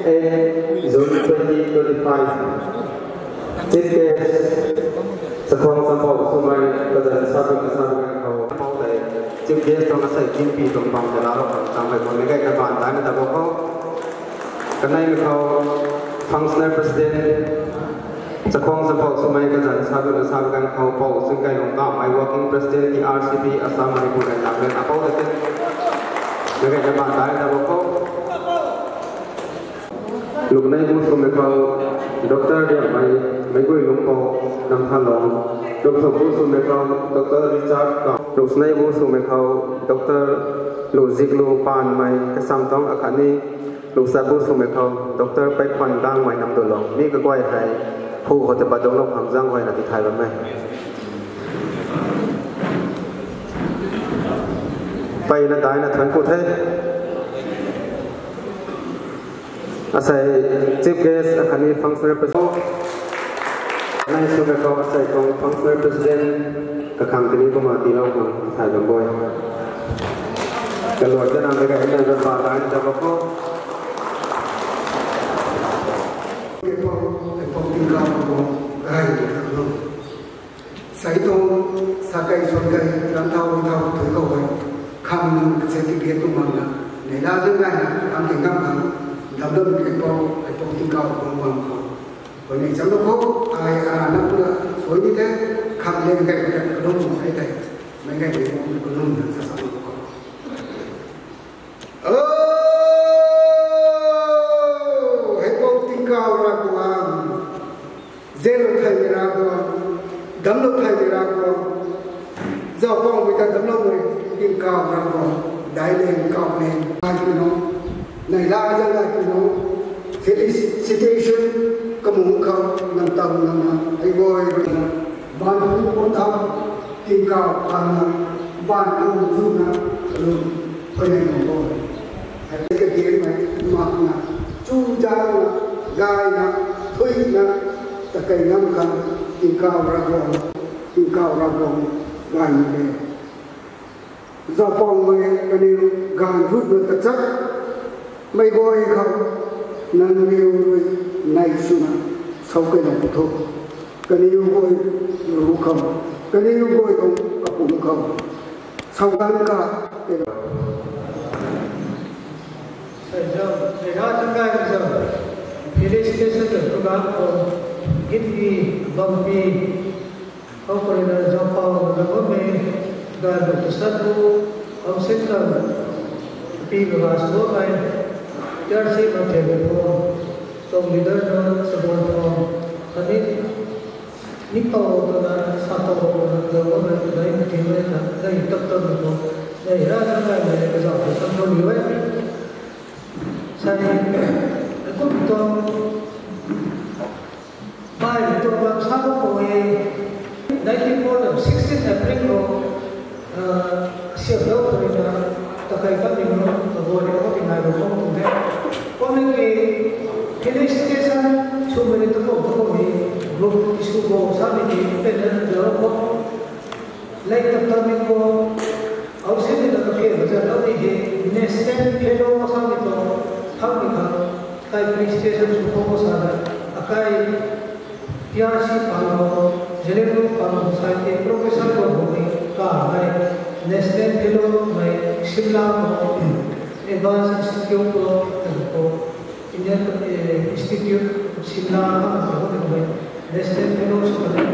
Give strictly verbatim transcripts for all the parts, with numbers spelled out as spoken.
June twenty twenty-five. Chief Guest, Chakhwang Champou Swmei kazanc sa bun na sa bun khou, pau tei Chief Guest tuang asei Chinpi tuang bam tei laalou khang chang hei bun ni gay na ban daina ta bou khou. Kanei khou Functional President, Chakhwang Champou Swmei kazanc sa bun na sa bun khou, Pou Chingkailung Kamei, Working President, T R C P, Assam, Manipur and Nagaland, apou tei ni gay na ban daina ta bou khou. Luknei bu swmei khou, Doctor Riammei, Meiguilungpou, Namthanlong. Lukthum bu swmei khou, Doctor Richard Kam. Luknei bu swmei khou, Doctor Luziklu Panmei, Kasamtang akhatni. Luksa bu swmei khou, Doctor Peikhwan Dangmei, Namdulong. Mi kaguay hei, phu khou tei pat dungclou khang zaeng guayna tithay bam e. Mpeyna daina thuanc ku the. Asei Chief Guest akhatni Functional President. Nai swmei khou asei tuang Functional President kakhang kani kumna tiilou khang thay bam e. Kaluai ta nang de gay na ba daina ta bou khou. Sei tuang, sa kei suan kei, ran thau, ran thau, thui khou hei, kham nunc kase ki biak tu mak na, neihla zang gay na, kam ting kam khang, dam dam kei pou, hei pou tingkauh bam bam khou. Koi ni cham lou khou, ai, a, na pu na, suai ni the, kham lian kei kei kalum sei the, mei kei kei kalum na sa sa lou khou. O, hei pou tingkauh Ravguangc, zelo thaymei Ravguangc, damclou thaymei Ravguangc, zauc pang mei ta damcloumei tingkauh Ravguangc, daic leng kau leng, ai pui nunc, neihla zang ai pui nunc, felicitation, kamung khou, nang tau nang na, hei guay rui na, baanv pu pun thau, tingkauh khang na, baanv pu zuna, lu, koi nai nunc bo. Hei ka dianmei mak na, chu zang na, gay na, thui na, ta kei ngam khang, tingkauh Ravguangc, tingkauh Ravguangc, gay na le. Zauc pang mei kaniw gaanv rut na tachat, mei guay khou, nangniw rui nai swna, sau kei na pu tho. Kaniw guay ru khou, kaniw guay tuang kapumc khou, sau ganv ka, Felicitation to program khou, Gitpi, Bampi, khou khou rui na Zaucpou na bammei, ganv rui tachat bu, Housing khang, pi kaga swloumei, T R C Mathe Beiphung, tuang leader na Sabon Phung, khatni, ni pou twna, sa pou twna, zauc bammei, nai mei ti mei na, nai tap tap mei khou, nai ra zang gaymei, kazauh ta sam khou ni e. Sa ni, kum tuang, bai tuang bam sa khou e, nineteen four, sixteen April khou, siamlou khou rui na, takai kam ni nunc, kaguay rui khou tinai rui khou tu the. Kummei ki, felicitation swmei ni takum takum ni, group issue khou samei ki, pen na zauc khou, lei tap tap ni khou, Housing ni na kakhek zauc lou ni hei, Nestle Fellow samei tuang, thau ni khang, kai felicitation sw khou sa na, akai, T R C pang khou, Zeliangrong pang khou, scientist professor khou ni, kamei, Nestle Fellow mei, Shimla khou, Advanced Institute khou, khou, Indian, eh, Institute, Shimla khou, khou, khou, Nestle Fellow sw kan e,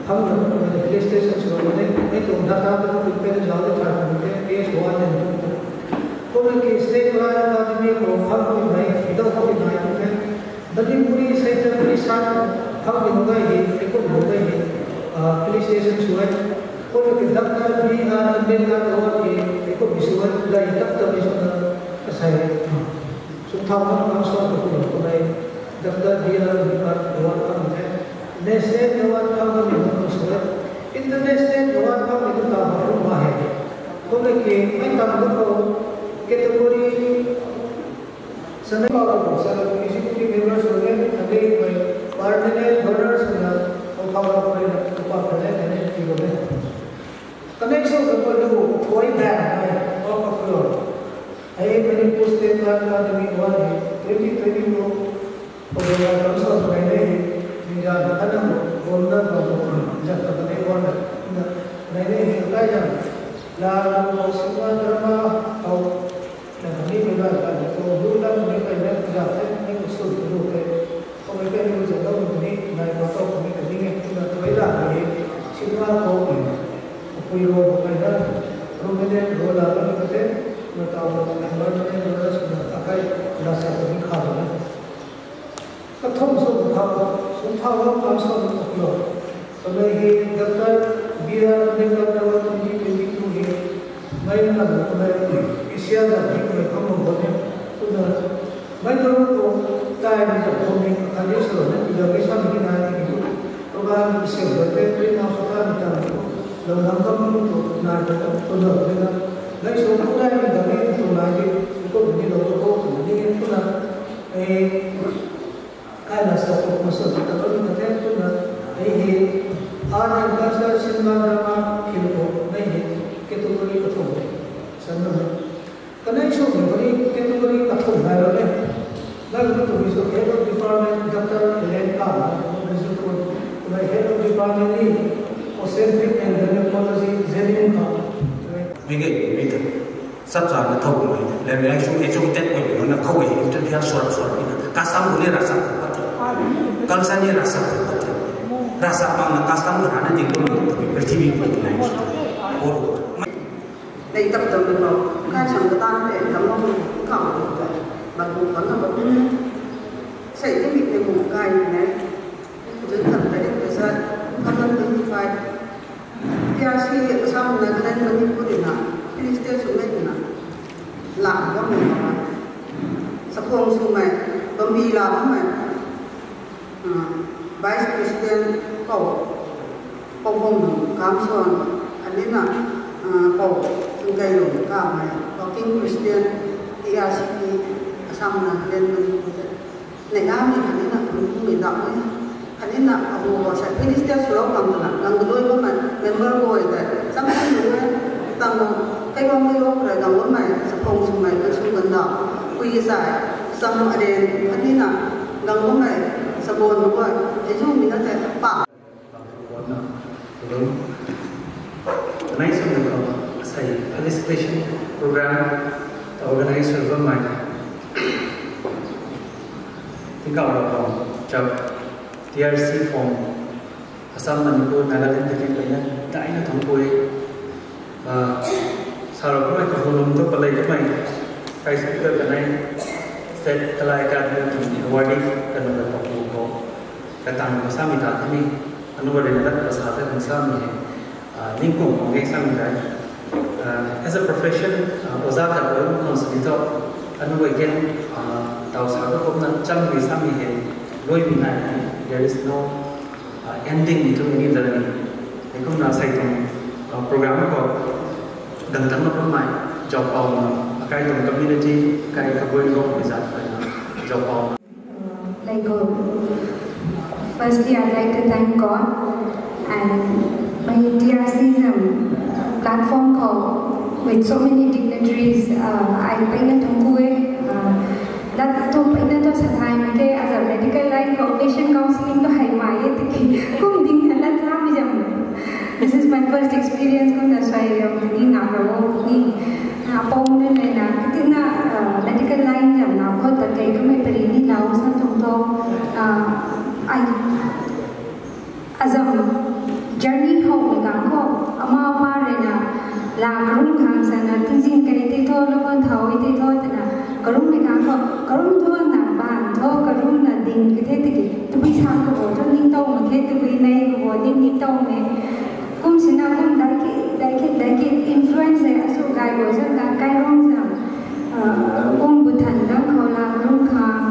khang na, felicitation sw kan e, mei tuang data ta khou, pen zauc de thai kan e, P H one and two. Kummei ki State Kala Academy khou, khang khou mei, idau khou mei, Manipuri Centre Research, khang ni nunc gay hei, hei kum nunc gay hei, ah, felicitation sw e. Kummei ki Doctor B R Ambedkar Award hei, hei kum ni sw e, gay tap tap ni sw na, kasei, sw thau na, kam sw ta kum nunc kum e, Doctor B R Ambedkar Award khang the. National Award khang ni nunc kum sw e. International Award khang ni nunc ta bam ru ma hei. Kummei ki, mei tam nunc khou, category, Sanei Pau Rongsa, Executive Member swna, khatni mei Permanent Donor swna, Pau Pau Rongsa, Pau Pau Rongsa, khatni tii bam e. Connection ka pau lu, thuai bang hei, Pau Pau Rongsa. Hei Manipur State Kala Academy Award hei, twenty twenty-two, Mata mata member manager na swna akai lasa kami kha na. Kathum sw kha, sw tha lo kam sw kha lo. Kamei hi Doctor B R Ambedkar Award twenty twenty-two hi. Mei na kamei Asia zat hi kamei kham lo bo ne. Tuna mei na ko tai ni zat ko ni kha ni sw lo ne. Pila kei sa ni na ni. Program sw lo te tui na sw tha ni ta. Lo na kam ni tu na ko tu lo ne na. Mei sw ko tai ni da ni tu na ni. Ko ni lo ko tu ni tu na. Eh, Kaina sa ko masot ta lo ni ta the tuna, hei hei, art and culture, cinema, drama, film ko, hei hei, category kathum hei, san na hei. Kanei sw ni hei category kathum hei lo ne. Nang ni tu ni sw head of department, Doctor Len Kam, ni sw tu, nai head of department ni, Oceanic and Anthropology, Zenin Kam. Mei ge, mei ta. Sap sa na thau mei, le le shu e shu tet mei, na khou e, interview sor sor ni na. Custom ni rasa pat. Culture ni rasa pat. Rasa mang na custom na na ding ko ni, prithvi ko ni. Or. Nei tap tap na, kai sang ka tan te, kam mo, kam mo, kam mo, kam mo. Sei ni mi te mo kai ni. Zun zan ta ni sa, kam mo ni kai. T R C Assam, Nagaland, Manipur na, Fifteen States swmei na, la bammei na, sakhwang swmei, bambi la bammei, ah, Vice President Pou, Poubam Kamson, anina, ah, Pou Chungkeilung kamei, Working President, T R C P, Assam, Nagaland, Manipur. Neihlamei khatni na, kummei dam e. Khatni na, abu bo sa, minister swlou bam twna, gang kadui bammei, member guay tei, cham cham lu e, tang lu, kei bammei lou kha, gang bammei, sakhwang swmei, kansw gandau, pui zai, cham aden, khatni na, gang bammei, sabon guay, e zumei na tei, pa. Hello. Kanei swna khou, asei felicitation program ta organize sw bammei. Tingkauh Ravguangc chap, T R C form, Assam, Manipur, Nagaland tei kin peyna daina thuanc ku e. Ah, sa rau kamei kahulung thu palei kamei, kai speaker kanei, state kalai academy tuang awardee, kanu ka papu khou, katang ka samei ta tini, anu ka rina lat ka sa ta kan samei hei, ah, ningkung khou nge samei ta. Ah, as a profession, ah, oza ka loi khang sini thu, anu ka ken, ah, tau sa ka kumna cham ri samei hei, loi mi nai, there is no uh, ending to any journey. Hei kumna sei tuang, uh, program khou dang dang na bammei, job pauna, akai tuang community, kai kabui khou mi zat pauna, job pauna. Like, uh, firstly, I'd like to thank God and my T R C, um, platform khou with so many dignitaries, uh, ai peyna thuanc ku e, uh, Lat thu peyna thu sa thay mak khe, aza medical line khou patient counselling thu hei mai e tiki. Kum ding na lat sa mi zam. This is my first experience, kumna suai ram tiki ngak rau o tiki. Na pau na nai na, tiki na, uh, medical line zam na khou ta kei kamei pari ni lau sa tuang tho. Uh, I Azam journey howmei kang khou, ama apa rui na, la karung khang sana, tingzin kei tei tho, lungc kan thau tei tho, twna, karungmei kang khou, karung tho na, ban tho, karung na, ding kei the tiki, tabui sa kabo, tho ningtow mak khe, tabui nei kabo, ning ningtow me. Kum sina kum dai khe, dai khe, dai khe, influence e, asu gay bo zan dan kai rong zam. Uh, kum bu than dang khou la karung khang,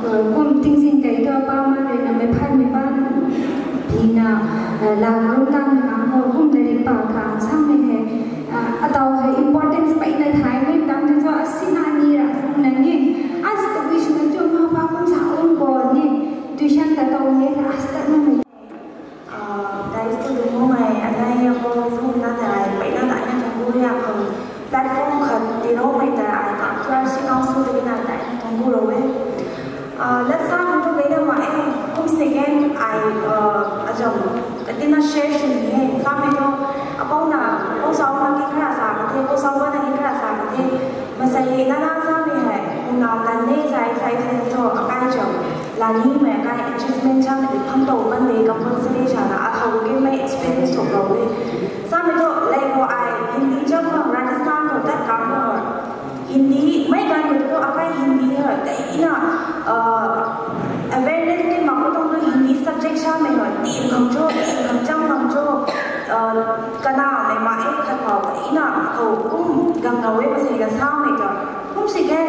uh, kum tingzin kei tho pa ma rui na mei phay mei ban pi na, uh, la karung tang khang khou kum da ri pa khang sang mei hei, uh, atau hei importance peyna thay mei dam tei tho asina ni ra sung na ni, as tabui sina chu ma pa kum sa ung bo ni, tuition ta tau ni, as ta na mei. Ah, dai tu dungmei, anei apo zumna dai, peyna dai na thanggu ya khang platform khat tiloumei ta ai ka T R C Council tei na dai na thanggu lou e. Ah, lat sa khang tu peyna ma e, kum second ai, ah, azam, katina share sw ni e, sa mei tu, apou na, apou sau na ki kara sa ka the, apou sau na ki kara sa ka the, masai na na sa mei hei, na kan ne sai sai sai tu, akai zam. Lani mei kai achievement chang na i phang tou ban de compulsory chana athau ke mei experience tou lou de. Sa mei tu lei khou ai Hindi chang khang Rajasthan khou tat kam khou Hindi mei ganv khou tu akai Hindi hei kaina awareness ni mak khou tuang tu Hindi subject samei hei ti kham cho, ti kham chang kham cho, kanamei ma e khat khou kaina khou kum gang na e masei la samei ta kum si khe.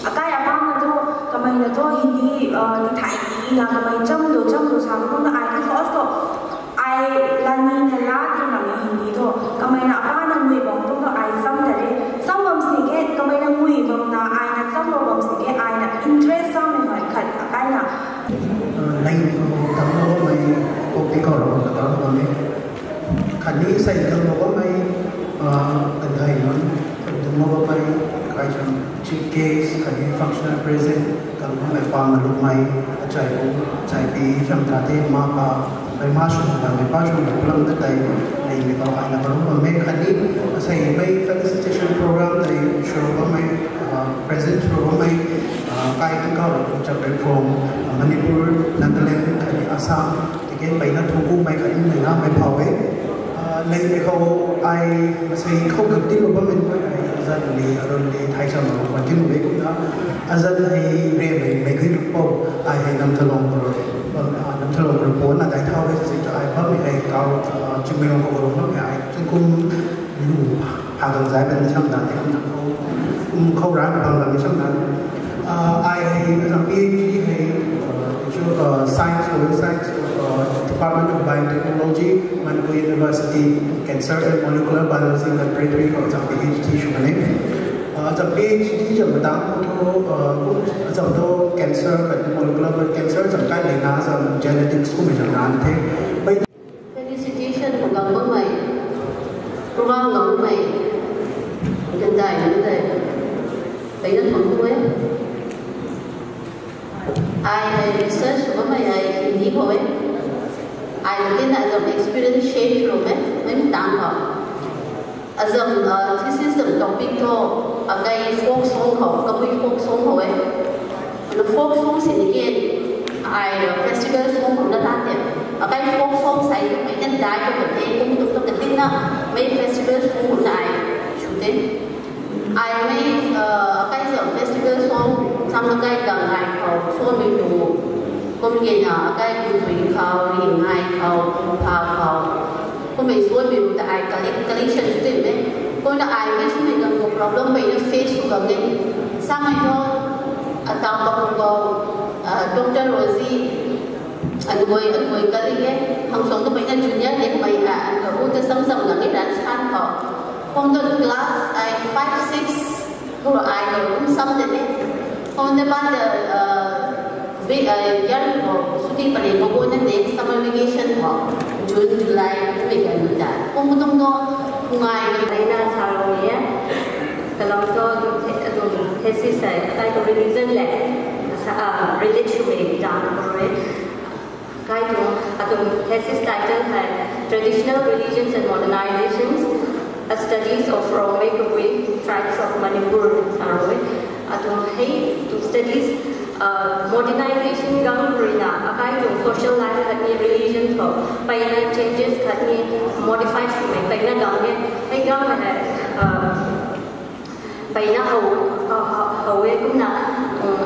Akai apang na tu kamei na tu Hindi ti thai ti na kamei cham do cham do sa kum na ai tu first to ai lani na la ti na mei Hindi tu kamei na apa na mui bang tu na ai sam ta re. Sam bam si khe kamei na mui bang na ai na sam bam si khe ai na interest samei hei khat akai na. Nai ko tam lo mei ko ti ko ro ka tam lo mei. Khatni sei kang lo bammei, kanthei nunc, dungc lo bammei, kai cham chief guest, khatni functional president, kang bammei pa malukmei, achai pu, achai pi, cham ta te, ma pa, mei ma sw ta, mei pa sw ta, pulam ta tei, nei mei kau ai na kalum bammei, khatni, asei mei felicitation program tei, sw bammei, present sw bammei, kai kang kau, cham platform, Manipur, Nagaland, khatni Assam, Tiken mpeyna thuanc kumei khatni mei na mei phau e. Leimei khou ai masei khou gap tinlou bammei nunc ai azanc le, arun le, thai cham mak khwan tinlou e kumna. Azanc hei remei mei gui lungc pou, ai hei nam thalong khou, nam thalong khou pou na dai thau e, si ai bammei hei kau, chimei rong khou rong bammei ai chungkum lu pha gang zai ban cham dan e kumna khou, kum khou ran bang bang cham dan. Ai hei azanc PhD hei, science khou, science, Department of Biotechnology, Manipur University, Cancer and Molecular Biology Laboratory khou azanc PhD sw kan e. Azanc PhD zam madang khou thu, azanc thu cancer khatni molecular cancer zam kai leina azanc genetics kummei zam naan the. Felicitation khou gang bammei, program gang bammei, gandai nunc tei, mpeyna thuanc ku e. Ai hei research sw bammei hei Hindi khou e. Ai tina azanc experience share swlou e, mei tang khou. Azanc thesis zam topic thu, akai folk song khou, kabui folk song khou e. Ana folk song sini ke, ai festival song khou na la te. Akai folk song sei, mei na dai khou te, kum tum tu katina, mei festival song khou na ai sw te. Ai mei, akai zam festival song, sam akai gang ai khou, somei tu, kum kena, akai kum pui khou, ring ai khou, kum pha khou. Kummei suanmei rui ta ai collect, collection sw tei e. Kumna ai mei swmei ganv khou problem mpeyna face sw bam e. Samei thu, atau bam khou, Doctor Rosie, anguay, anguay kali e. Hangsuang ta mpeyna junior de mei, anguay ta samsam gang e Rajasthan khou. Kum tu class ai five, six, khou ai kum sam de e. Kum ta ban ta, year khou, chuti pari khou na de summer vacation khou, June, July, mei ganv ta. Kum tuang tu, ngai na, mpeyna sa lou ni e. Kalam thu, tuang the-, tuang thesis hei, akai tuang religion le, sa, relate swmei dan khou rui. Kai tuang, atuang thesis title hei Traditional Religions and Modernizations, A Studies of Rongmei Kabui Tribes of Manipur sa rui. Atuang hei tuang studies, modernization gang ruina, akai tuang social life khatni religion khou, mpeyna changes khatni modify swmei mpeyna gang e, hei gang hei, mpeyna how, how e kumna,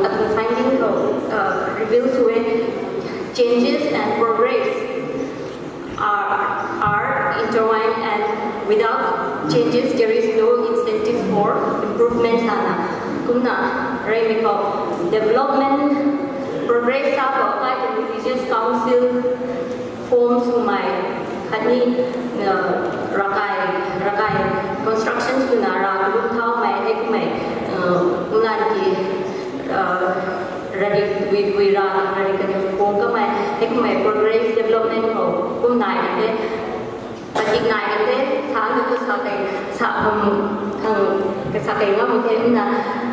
atuang finding khou, reveal sw e, changes and progress are, are intertwined and without changes there is no incentive for improvement lana. Kumna, reymei khou, development, progress sa khou akai tuang religious council, form swmei, khatni, rakai, rakai construction swna ra kalum thaumei, hei kummei, kumna ki, radik tabui tabui ra, radik kani kung kamei, hei kummei progress development khou, kum nai kan the, padik nai kan the, sa na tu sa kei, sa, kasa kei ngam the na,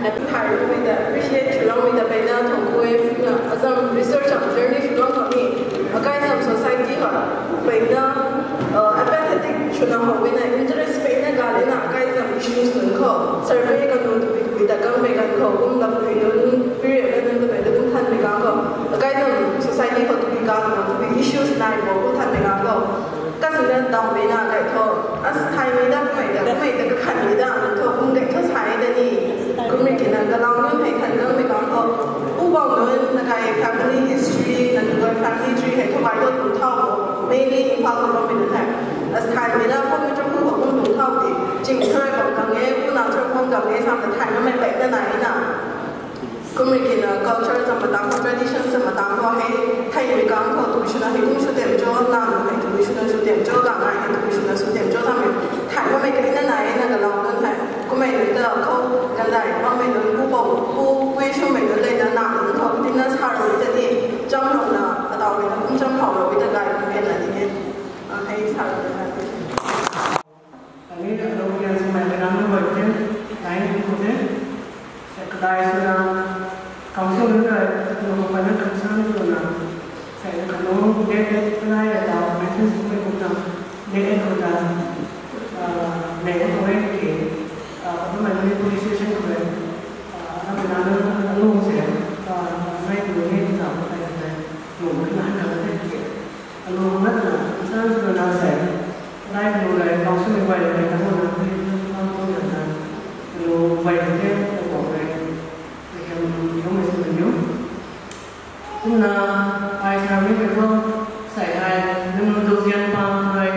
khat hai rui ta appreciate swloumei ta mpeyna thuanc ku e, azanc research journey swlou khou ni, akai zam society khou, mpeyna, apathetic swna how e na, interest mpeyna ga lena, akai zam issues nunc khou, survey kanu tabui tabui ta kangmei ganv khou, kum lam tabui nunc, period nunc tabui ta kum thanmei ganv khou, akai zam society khou tabui kang na, tabui issues nai bo kum thanmei ganv khou, kasina dammei na kai thu, as thaymei da, kummei ta, kummei ta kakhanmei da, thu kum kai thu sa e da ni. Thay bammei peyna nai na. Kummei kina culture sa matang, tradition sa matang khou hei, theimei kang khou tui swna hei kum sw tem cho, na nunc hei tui swna sw tem cho, ganv nai hei tui swna sw tem cho, samei thay bammei kina nai na kalau nunc hei. Kummei nunc ta khou, gandai bammei nunc, pu pou, pu, pui swmei nunc lev na, na nunc khou tina sa rui ta ni, cham rui na, atau rui na, kum cham khou rui ta gay kum na ni e. Ah, hei sa rui na. Ani ta kadaw kian swmei ta nang nunc guay the, nai ni khou the. Sa kadai swna, council nunc rui, nunc khou pana concern swna. Sa kanu, date, date, nai ta, message swmei kumna, date, date khou ta, ah, nai khou e ki, ah, kumna ni police station khou e, ah, na, na, na, na, nunc se, ah, nai tu ni ta, nai ta, nunc na, na, na, na, ki. Anu na ta, san swna sei. Lai nu rui, council mei guay rui, kanu na, kanu na, kanu na, anu guay rui, kanu rui. Kei hei, kanu mei swna niu. Kumna, ai sa mi kei thu, sei ai, nang nunc zauzian pang rui,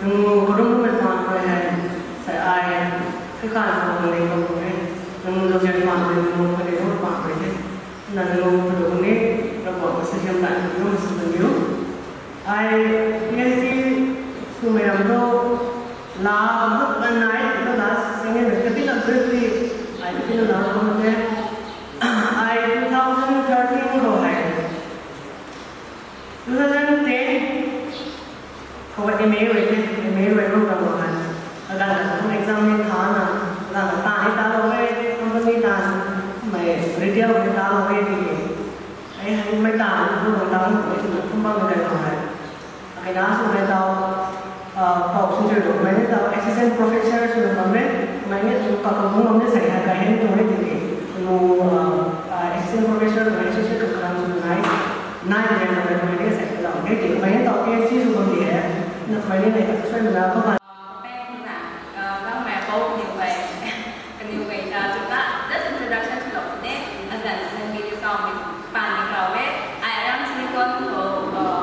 nang nunc karum mei pang rui hei, sei ai, kei kan pang rui, kanu rui, nang nunc zauzian pang rui, nang nunc kanu pang rui hei. Nang nunc kanu ni, Ravguangc mei sa hiam tan, nang nunc swna niu. Ai PhD swmei ram thu la bam thu ban nai, tu la sing e, kati lam briefly ai kati lam la bam the. Ai two thousand thirteen khou hei, two thousand ten khou MA rui the, MA rui bam bam kan. Aganv na kum exam ni tha na, aganv na ta ni ta lou e, company ta, mei retail ni ta lou e ti. Ai hei mei ta, kum bam ta, kum bam ni kai bam hei. Akina swmei tau, ah, pau sw tui lou, mei ni tau assistant professor sw lou bam e, mei ni tau pa kagung bam ni sei hei kai hei ni tuang e tiki. Lu, ah, ah, assistant professor, mei associate kakarang sw nai, nai mei ni mei ni sei kai lou e tiki. Mei ni tau PhD sw bam di e, na mei ni nei ka sw na ka pa. Peng na, ah, nang mei pou kaniw guay, kaniw guay ta chu ta, just introduction sw lou ne, azan azan video kau mei, pan ni kau e, ai aram sini kon ko, ah,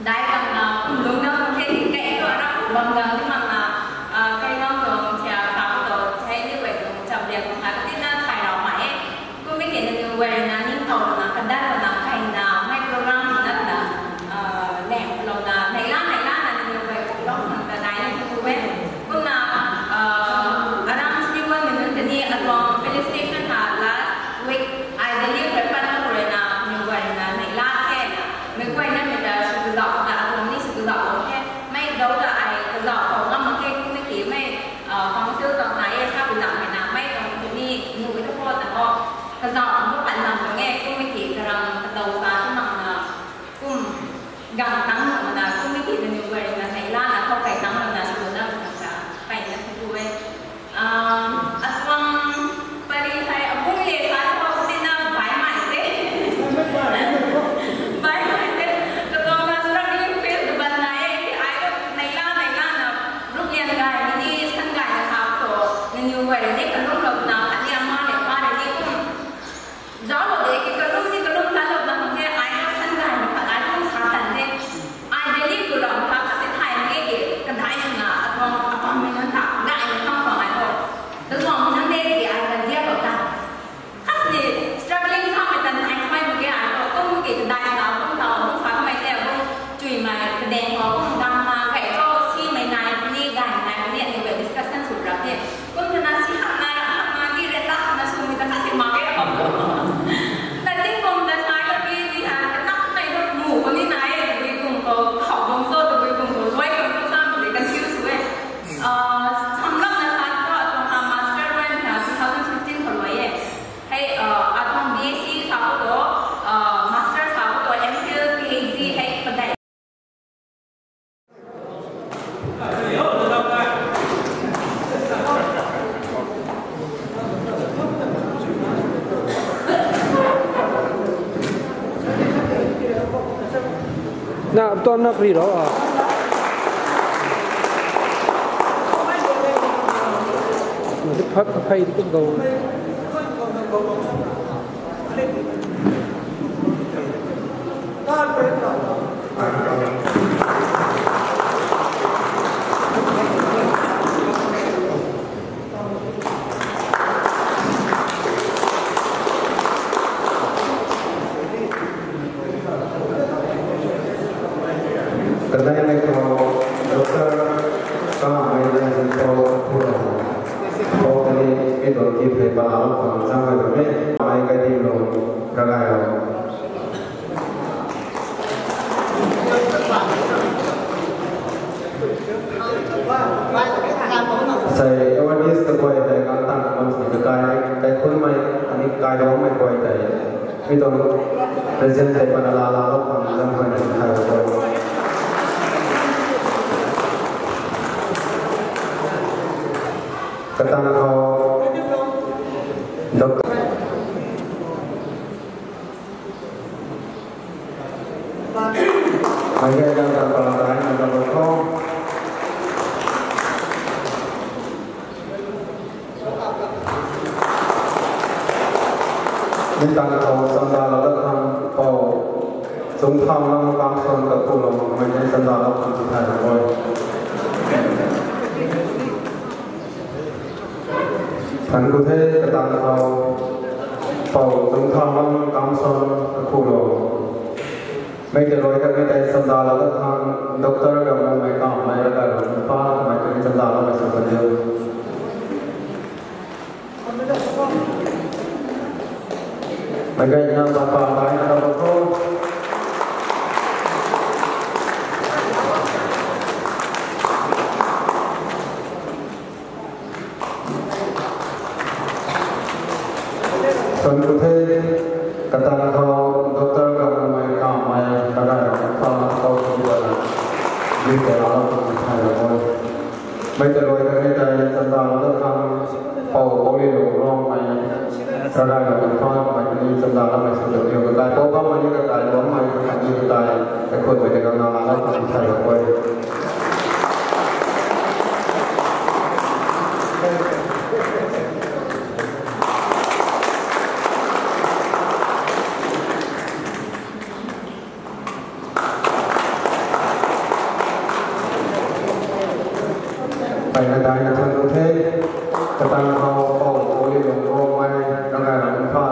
Dai bam na, kum lungc na, kum the ni kei tu aram bam gang ni mak na, ah, kei nang tuang tia sa khou tu, hei ni guay tuang chap liang tuang khat tina thay rau ma e. Kummei kina nangniw guay na ningtow na, kadat na, kai na, mei program na na, ah, leng lou na, neihla neihla na nangniw guay kum lou na, ta dai na tu e. Kumna, ah, aram sini guay mei nunc tini atuang felicitation na last week, ai Delhi khou pat na khou rui na, nangniw guay na neihla the na. Mei guay na mei ta sw kazauh ta, atuang ni sw kazauh khou the. Mei dou ta ai kazauh khou ngam mak khe kummei ki mei, ah, council tuang na e sa kazauh mei na, mei tuang ni nu e ta khou ta khou. Kazauh khou pat nam tuang e kummei ki karam kadou sa tu mak na. Kum gang tang mak na, kummei ki nangniw guay na neihla na khou kai tang mak na, sw na mak na, pai na tu e. Um, atuang pari hei abung le sa khou tina bai mai te. Bai mai te. Katuang na struggling phase tu ban na e, ki ai tu neihla, neihla na, rup lian gay, ni san gay na sa tu. Nangniw guay ni kalung lou na, ani ama le pa le ni kum. Zauc lou de ki kalum ni kalum ta lou na hang the, ai na san gay na khat ai kum sa tan the. Ai Delhi tu ram kha khat si thay ni ki kadai swna atuang apam mei nunc ta gay na thang tuang ai tu. Katuang mei nunc de ki ai kan ziak lou ta. Khat si struggling sa mei tan ai kamei bu ke ai tu. Kum ki kadai swna kum ta kum sa kamei the kum. Chuimei, kadeng khou kum gang na, kai khou simei nai puni, gay nai puni, aniw guay discussion sw rap the. Kum twna si hak nai, hak nai ni re ta, hak na swmei ta khat si mak e. Na ting kum ta sai ka pi si ha, ka nak nai tu mu ko ni nai e, tabui kum khou, khou bam so, tabui kum khou, luai bam so, sa mei confuse e. Ah, samlak na sa tu, atuang na master rui na two thousand fifteen khou luai e. Hei, ah, atuang BSc sa khou tu, ah, master sa khou tu, MPhil, PhD, hei, padai. Na, tuan na free ro, ah. Phak phai di kum go. Mi tuang ki thei pala lou khang zang hei tuang e. Ai kai tim lou, ragai lou. Sei awareness ta guay tei kan tang bam si kakai, kaikhunmei, ani kailuangmei guay tei. Mi tuang present tei pala lou khang zang hei na thai lou. Katang khou doctor. Mei ge nang ta pala dai nang ta khou. Mi tang khou samda lou dat khang pou Chungthaulam Kamson Kakhulou, mei ge samda lou khang thai lou. Thank you the, katang khou pou Chungthaulam Kamson Kakhulou. Mei tei rui khat mei tei samda lou dat khang, Doctor Gamumei Kamei, ragai lou pa, mei tei samda lou mei sw kan diu. Mei gay na pa pa bai na ta khou. Thank you the, katang khou Doctor Gamumei Kamei, ragai lou pa, khou ti ba na. Di ta lou pa thai lou. Mei tei rui khat mei tei samda lou dat khang, pou Poulilung Rongmei, ragai lou pa, mei tei samda lou mei sw kan diu. Kakai pou bammei ni kakai luangmei, kakai ni kakai, kaikhunmei tei kan na lou khang thai lou. Pai na dai na thank you the, katang khou pou Poulilung Rongmei, ragai lou pa.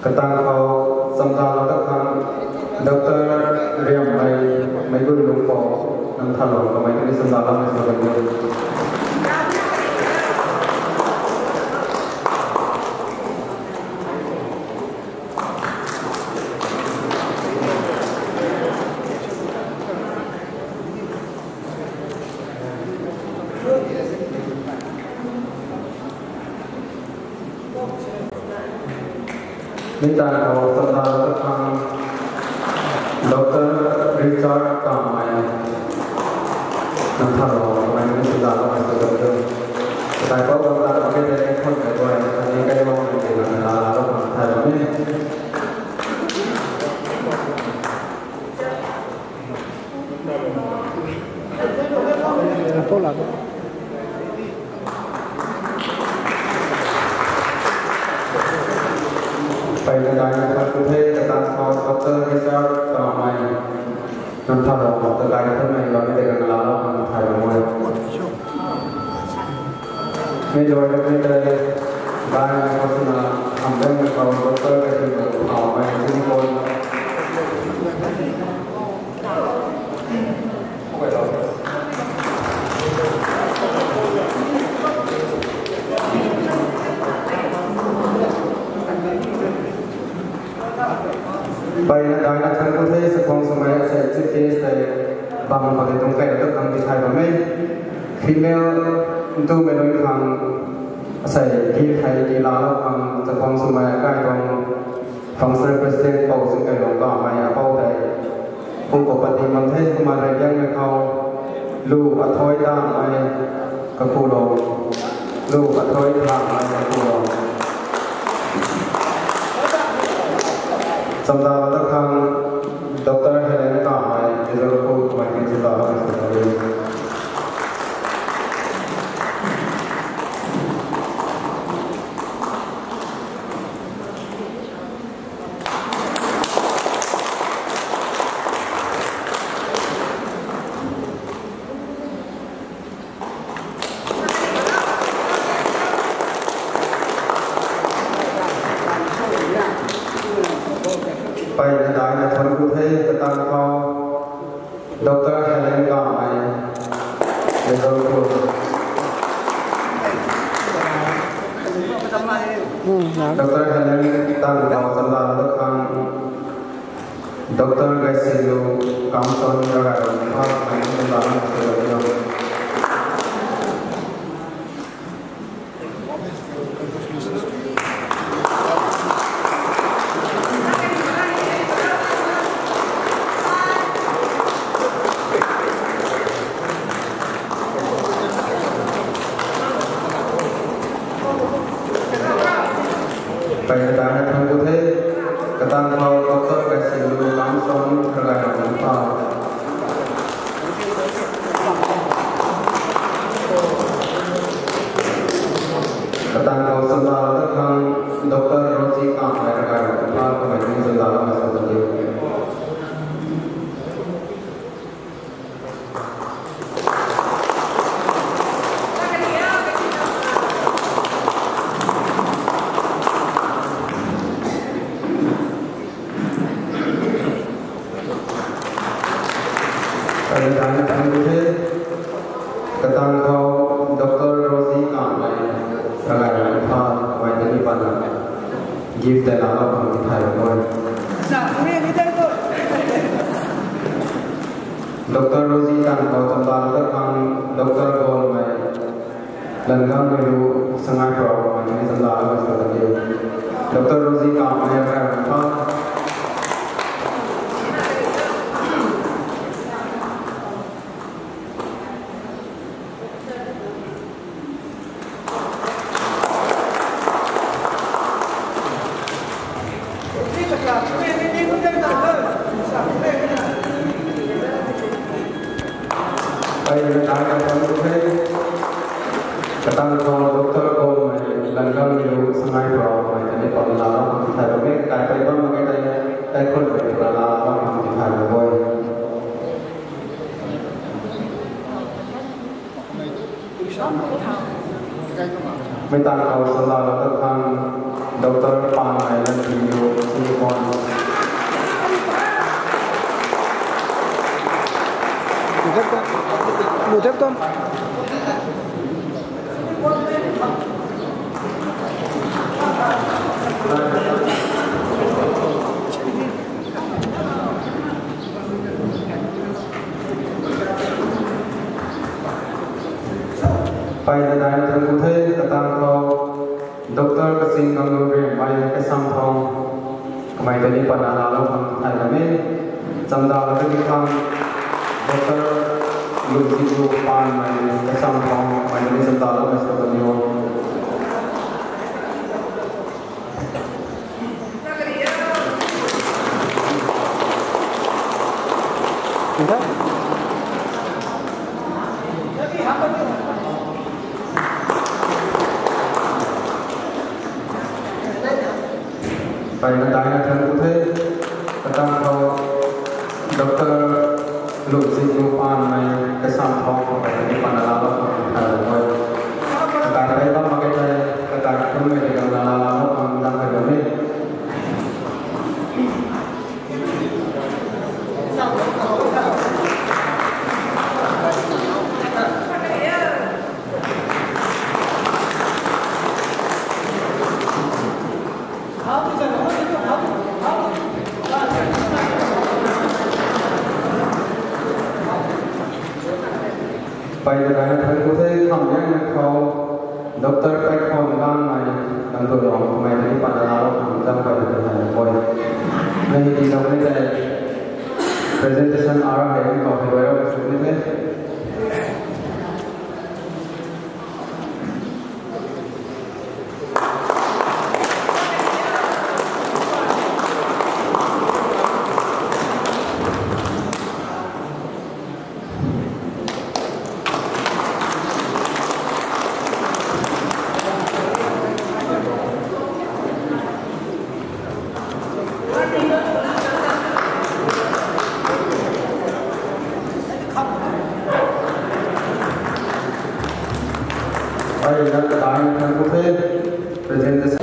Katang khou samda lou dat khang, Doctor Riammei, Meigunlungpou, nang thalou kamei ni samda lou mei sw kan diu. Mi tang khou samda lou dat khang, Doctor Richard Kamei, nang thalou kamei ni samda lou mei sw kan diu. Kakai pou bam ta kamei tei khun mei guay, ani kailuangmei tei kan na lou khang thai lou ni. Pai na dai na thank you the, katang khou Doctor Richard Kamei, nang thalou ta kaikhunmei bammei tei kan na lou khang thai lou. Mi doi na mi tei, dai na khou swna, hamh dang na khou Doctor Kaithimlung Thaumei, Singkon. Pai na dai na thank you the, sakhwang swmei asei chief guest tei, bam khou tei tuang kai na tat khang ti thai bam e. Female ntumei nunc khang, asei ki thei ki laalou khang, sakhwang swmei akai tuang, functional president pou Singkailung Kamei apou tei. Pu khou pati man the, kumna rey biangmei khou, Lu Athoi Thaumei Kakhulou, Lu Athoi Thaumei Kakhulou. Samda lou dat khang, Doctor Helen Kamei, Mizoram Pu, kamei ni samda lou mei sw kan diu. Pai na dai na Doctor Helen Tangthau Chandala Dakhang, Doctor Gaisilu Kamson Ragailung Phal, Chandala Dakhang. Pei katang na thang ku the, katang khou Doctor Gaisilu Kamson Ragailung Phal. Katang khou Chandala Dakhang, Doctor Rosie Kamei Ragailung Phal, kamei ni Chandala Dakhang sa thank you. Katang khou Doctor Rosie Kamei Ragailung Phal, kamei tei ni patna gift tei laalou khang tithay bam e. Doctor Rosie Tangthau Chandala Dakhang, Doctor Golmei Langammeilu Sangai Pro, kamei ni Chandala Dakhang sa thank you. Doctor Rosie Kamei Ragailung Phal. Pei katang na thang ku the, katang khou Doctor Golmei Langammeilu Sangai Pro, kamei tei ni patna laalou khang tithay bam e. Kai pei bam mak ge tei, kaikhunmei tei laalou khang tithay bam e. Mei tang khou Chandala Dakhang, Doctor Panmei Lanpilu Silicon. Pei katang na thang ku the, katang khou Doctor Kasing Ngamlu Riangmei Kaisamthong, kamei tei ni patna laalou khang tithay bam e. Chandala Dakhang, Doctor Lungjitlu Panmei Kaisamthong, kamei tei ni Chandala Dakhang sa thank you. Pei katang na thang ku the, katang khou Doctor Lungjitlu Panmei Kaisamthong, kamei tei ni patna laalou khang tithay bam e. Kakai pei bam mak ge tei, kaikhunmei tei laalou khang tithay bam e. Pei katang na thang ku the, kham yang na khou Doctor Kaikhon Gangmei Kangtulong, kamei tei ni patna laalou khang zang pei tithay bam e. Nai hi tiilou ni tei presentation ara hei ni khou hei rui rau sw ni the. Ai, na katai na kan ku the, presentation.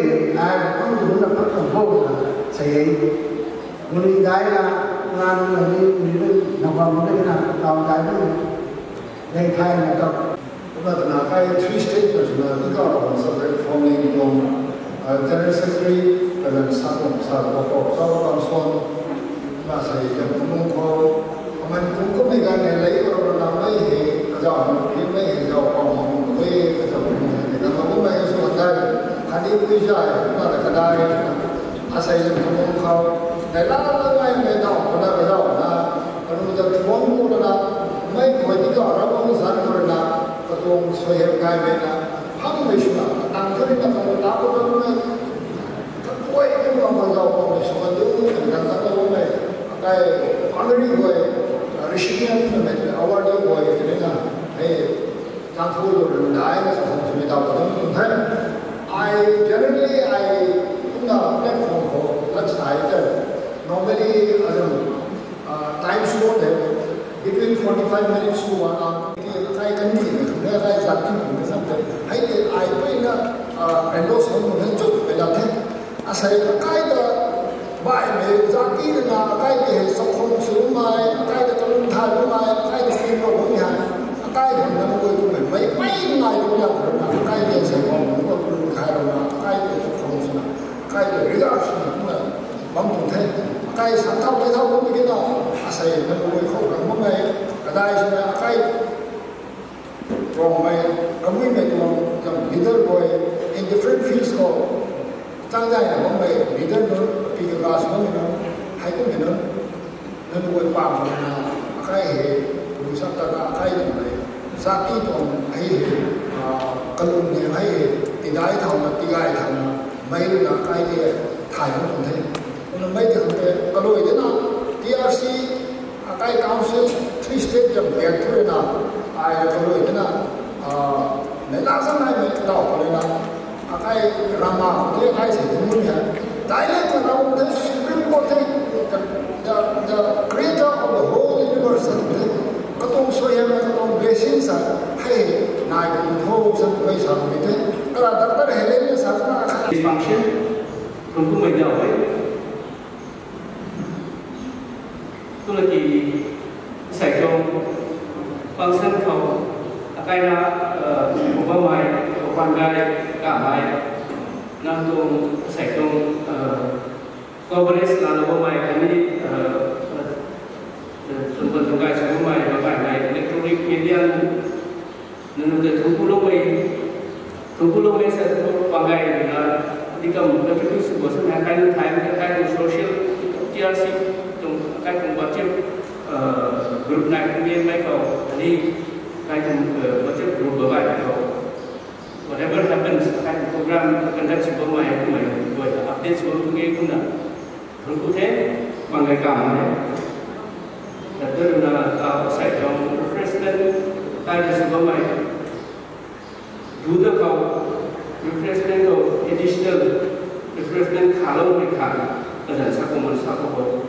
ai pang tu na pang kan ho na sa e. Muni dai na, na na ni ni na bam ni na tau dai na. Dai thai na ta. Kumna twna kai three state na twna ni ka ram sa re forming tuang, ah, General Secretary, Reverend Sakong Sa Ko Ko Sa Kam Suan, na sa ye jam kumung khou, aman kum kum ni gan ne lei ko ram na mei he, ka jao na ri mei he, jao ko ma mung mei, ka jao mung mei, na ma mung mei so dai, kani kui jai, na da ka dai, asei jam kumung khou, dai la la mei mei dao, na ka dao na, anu da thuang ko na, mei ko ni ka ram mung zan ko na, katuang suaihiam kai mei na, phang mei sw na, katang kari na, katuang ta ko na, kakuai ni ma ma zau ko mei sw kan du, kan kan ta ko mei, kai honorary guay, recipient mei, awardee guay ni na, hei, kan thu lu run dai na sa hong sw mei dau ko na, hei, I generally, I, kumna platform khou, lat sai te, normally, azam, Ah, time slot hei between forty-five minutes to one hour. Kai kan ni, kai zat ni, hei le ai pui na, ah, endo sa mo na chuk pe la the. Asei kai ta bai me za Ati na akai te hei chakhwang swmei, akai te kalum thay bammei, akai te skin ro bammei hei, akai hei na mei guay kummei mei pei nai tu ya na akai te sei khou na kalum thay rana akai te chakhwang swna, akai te relax swna kumna bam tuang the. Akai sa thau te thau bam ki na, asei na mei guay khou kan bammei, kadai swna akai Rongmei, kamuimei tuang, tuang leader guay, in different fields khou, chang zai na bammei leader nunc, pi ka ga sw bammei nunc, hei kummei nunc, nunc guay pam na, akai hei, lu sap ta ka akai tuang mei, zati tuang hei hei, ah, kalum ni hei hei, tidai thau na, tigai thau na, mei rui na akai tei thay bam tuang the. Kumna mei tei khang tei, kalui de na, T R C, akai council, three state jam liak thu rui na, ai rui kalui de na, ah, mei la zang ai mei tau khou rui na, akai rama khou tei akai sei tingmei ni hei. Dialect na rau tei Supreme Court tei, the, the, the creator of the whole universe tei, katuang suaihiam, katuang blessing sa, hei, nai kum tho sa, mei sa kum tei, kala doctor hei le sa, kala khat. Function, thum kummei diu hei. Kumna ki, sei tuang function khou, akai na, uh, bammei, bammei, kamei, nang tuang, sei tuang, uh, coverage lana bammei, khatni, uh, uh, tuang ban tuang kai sw bammei, bammei, electronic media, nunc tei thungkuloumei, thungkuloumei sa thu pangai rui na, di kam contribute sw bo sa na kai nunc thay, kai nunc social, T R C, tuang, kai tuang WhatsApp, uh, group nai kummei mei khou, ani, kai tuang, uh, WhatsApp group bammei khou. Whatever happens, kai tuang program conduct sw bammei, kummei, guay ta update sw bam tuang e kumna. Thungku the, pangai kamei. Tat rui na, uh, sei tuang refreshment, kai ta sw bammei. Duda khou, refreshment khou, additional refreshment khalou rui kha, kazan sa khou man sa khou khou,